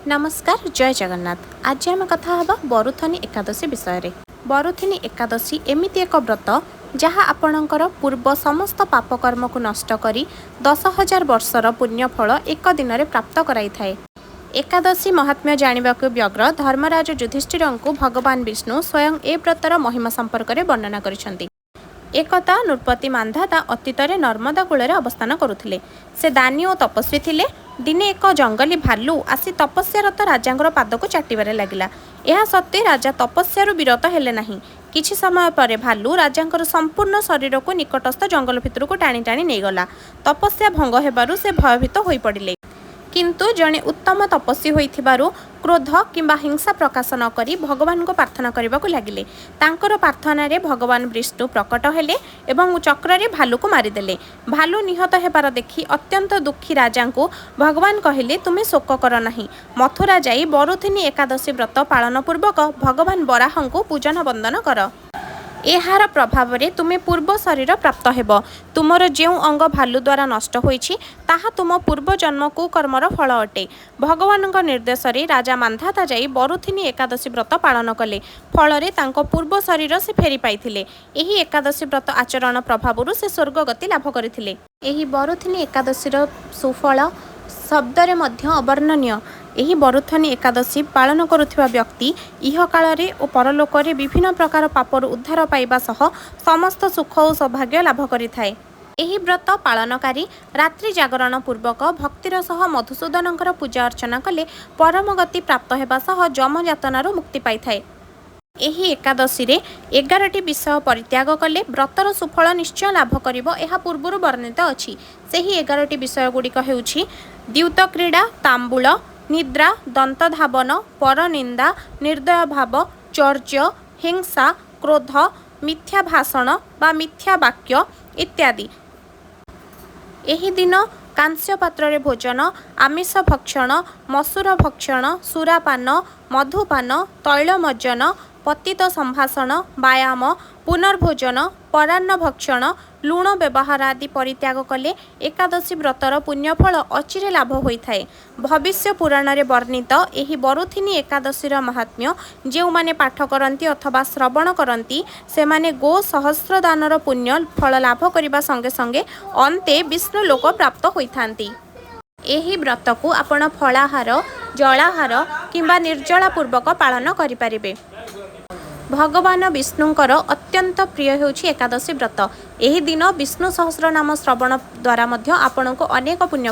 ନମସ୍କାର, ଜୟ ଜଗନ୍ନାଥ। ଆଜି ଆମେ କଥା ହେବା ବରୁଥନୀ ଏକାଦଶୀ ବିଷୟରେ। ବରୁଥିନୀ ଏକାଦଶୀ ଏମିତି ଏକ ବ୍ରତ, ଯାହା ଆପଣଙ୍କର ପୂର୍ବ ସମସ୍ତ ପାପ କର୍ମକୁ ନଷ୍ଟ କରି 10,000 ବର୍ଷର ପୁଣ୍ୟଫଳ ଏକ ଦିନରେ ପ୍ରାପ୍ତ କରାଇଥାଏ। ଏକାଦଶୀ ମହାତ୍ମ୍ୟ ଜାଣିବାକୁ ବ୍ୟଗ୍ର ଧର୍ମରାଜ ଯୁଧିଷ୍ଠିରଙ୍କୁ ଭଗବାନ ବିଷ୍ଣୁ ସ୍ୱୟଂ ଏ ବ୍ରତର ମହିମା ସମ୍ପର୍କରେ ବର୍ଣ୍ଣନା କରିଛନ୍ତି। ଏକଦା ନୃପତି ମାନ୍ଧାତା ଅତୀତରେ ନର୍ମଦା କୂଳରେ ଅବସ୍ଥାନ କରୁଥିଲେ। ସେ ଦାନୀ ଓ ତପସ୍ୱୀ ଥିଲେ। ଦିନେ ଏକ ଜଙ୍ଗଲୀ ଭାଲୁ ଆସି ତପସ୍ୟାରତ ରାଜାଙ୍କର ପାଦକୁ ଚାଟିବାରେ ଲାଗିଲା। ଏହା ସତ୍ତ୍ୱେ ରାଜା ତପସ୍ୟାରୁ ବିରତ ହେଲେ ନାହିଁ। କିଛି ସମୟ ପରେ ଭାଲୁ ରାଜାଙ୍କର ସମ୍ପୂର୍ଣ୍ଣ ଶରୀରକୁ ନିକଟସ୍ଥ ଜଙ୍ଗଲ ଭିତରକୁ ଟାଣି ଟାଣି ନେଇଗଲା। ତପସ୍ୟା ଭଙ୍ଗ ହେବାରୁ ସେ ଭୟଭୀତ ହୋଇପଡ଼ିଲେ। କିନ୍ତୁ ଜଣେ ଉତ୍ତମ ତପସ୍ୱୀ ହୋଇଥିବାରୁ କ୍ରୋଧ କିମ୍ବା ହିଂସା ପ୍ରକାଶ ନ କରି ଭଗବାନଙ୍କୁ ପ୍ରାର୍ଥନା କରିବାକୁ ଲାଗିଲେ। ତାଙ୍କର ପ୍ରାର୍ଥନାରେ ଭଗବାନ ବିଷ୍ଣୁ ପ୍ରକଟ ହେଲେ ଏବଂ ଚକ୍ରରେ ଭାଲୁକୁ ମାରିଦେଲେ। ଭାଲୁ ନିହତ ହେବାର ଦେଖି ଅତ୍ୟନ୍ତ ଦୁଃଖୀ ରାଜାଙ୍କୁ ଭଗବାନ କହିଲେ, "ତୁମେ ଶୋକ କର ନାହିଁ। ମଥୁରା ଯାଇ ବରୁଥିନୀ ଏକାଦଶୀ ବ୍ରତ ପାଳନ ପୂର୍ବକ ଭଗବାନ ବରାହଙ୍କୁ ପୂଜନ ବନ୍ଦନ କର। ଏହାର ପ୍ରଭାବରେ ତୁମେ ପୂର୍ବ ଶରୀର ପ୍ରାପ୍ତ ହେବ। ତୁମର ଯେଉଁ ଅଙ୍ଗ ଭାଲୁଦ୍ୱାରା ନଷ୍ଟ ହୋଇଛି, ତାହା ତୁମ ପୂର୍ବଜନ୍ମ କୁକର୍ମର ଫଳ ଅଟେ।" ଭଗବାନଙ୍କ ନିର୍ଦ୍ଦେଶରେ ରାଜା ମାନ୍ଧାତା ଯାଇ ବରୁଥିନୀ ଏକାଦଶୀ ବ୍ରତ ପାଳନ କଲେ। ଫଳରେ ତାଙ୍କ ପୂର୍ବ ଶରୀର ସେ ଫେରି ପାଇଥିଲେ। ଏହି ଏକାଦଶୀ ବ୍ରତ ଆଚରଣ ପ୍ରଭାବରୁ ସେ ସ୍ୱର୍ଗଗତି ଲାଭ କରିଥିଲେ। ଏହି ବରୁଥିନୀ ଏକାଦଶୀର ସୁଫଳ ଶବ୍ଦରେ ମଧ୍ୟ ଅବର୍ଣ୍ଣନୀୟ। ଏହି ବରୁଥନୀ ଏକାଦଶୀ ପାଳନ କରୁଥିବା ବ୍ୟକ୍ତି ଇହକାଳରେ ଓ ପରଲୋକରେ ବିଭିନ୍ନ ପ୍ରକାର ପାପରୁ ଉଦ୍ଧାର ପାଇବା ସହ ସମସ୍ତ ସୁଖ ଓ ସୌଭାଗ୍ୟ ଲାଭ କରିଥାଏ। ଏହି ବ୍ରତ ପାଳନକାରୀ ରାତ୍ରି ଜାଗରଣ ପୂର୍ବକ ଭକ୍ତିର ସହ ମଧୁସୂଦନଙ୍କର ପୂଜା ଅର୍ଚ୍ଚନା କଲେ ପରମ ଗତି ପ୍ରାପ୍ତ ହେବା ସହ ଯମ ଯାତନାରୁ ମୁକ୍ତି ପାଇଥାଏ। ଏହି ଏକାଦଶୀରେ 11ଟି ବିଷୟ ପରିତ୍ୟାଗ କଲେ ବ୍ରତର ସୁଫଳ ନିଶ୍ଚୟ ଲାଭ କରିବ, ଏହା ପୂର୍ବରୁ ବର୍ଣ୍ଣିତ ଅଛି। ସେହି 11ଟି ବିଷୟଗୁଡ଼ିକ ହେଉଛି ଦ୍ୟୁତକ୍ରୀଡ଼ା, ତାମ୍ବୁଳ, ନିଦ୍ରା, ଦନ୍ତଧାବନ, ପରନିନ୍ଦା, ନିର୍ଦ୍ଦୟ ଭାବ, ଚୌର୍ଯ୍ୟ, ହିଂସା, କ୍ରୋଧ, ମିଥ୍ୟା ଭାଷଣ ବା ମିଥ୍ୟା ବାକ୍ୟ ଇତ୍ୟାଦି। ଏହି ଦିନ କାଂସ୍ୟ ପାତ୍ରରେ ଭୋଜନ, ଆମିଷ ଭକ୍ଷଣ, ମସୁର ଭକ୍ଷଣ, ସୁରାପାନ, ମଧୁପାନ, ତୈଳମର୍ଜନ, ପତିତ ସମ୍ଭାଷଣ, ବ୍ୟାୟାମ, ପୁନର୍ଭୋଜନ, ପରାନ୍ନ ଭକ୍ଷଣ, ଲୁଣ ବ୍ୟବହାର ଆଦି ପରିତ୍ୟାଗ କଲେ ଏକାଦଶୀ ବ୍ରତର ପୁଣ୍ୟଫଳ ଅଚିରେ ଲାଭ ହୋଇଥାଏ। ଭବିଷ୍ୟ ପୁରାଣରେ ବର୍ଣ୍ଣିତ ଏହି ବରୁଥିନୀ ଏକାଦଶୀର ମାହାତ୍ମ୍ୟ ଯେଉଁମାନେ ପାଠ କରନ୍ତି ଅଥବା ଶ୍ରବଣ କରନ୍ତି, ସେମାନେ ଗୋ ସହସ୍ର ଦାନର ପୁଣ୍ୟ ଫଳ ଲାଭ କରିବା ସଙ୍ଗେ ସଙ୍ଗେ ଅନ୍ତେ ବିଷ୍ଣୁଲୋକ ପ୍ରାପ୍ତ ହୋଇଥାନ୍ତି। ଏହି ବ୍ରତକୁ ଆପଣ ଫଳାହାର, ଜଳାହାର କିମ୍ବା ନିର୍ଜଳା ପୂର୍ବକ ପାଳନ କରିପାରିବେ। ଭଗବାନ ବିଷ୍ଣୁଙ୍କର ଅତ୍ୟନ୍ତ ପ୍ରିୟ ହେଉଛି ଏକାଦଶୀ ବ୍ରତ। ଏହି ଦିନ ବିଷ୍ଣୁ ସହସ୍ର ନାମ ଶ୍ରବଣ ଦ୍ୱାରା ମଧ୍ୟ ଆପଣଙ୍କୁ ଅନେକ ପୁଣ୍ୟ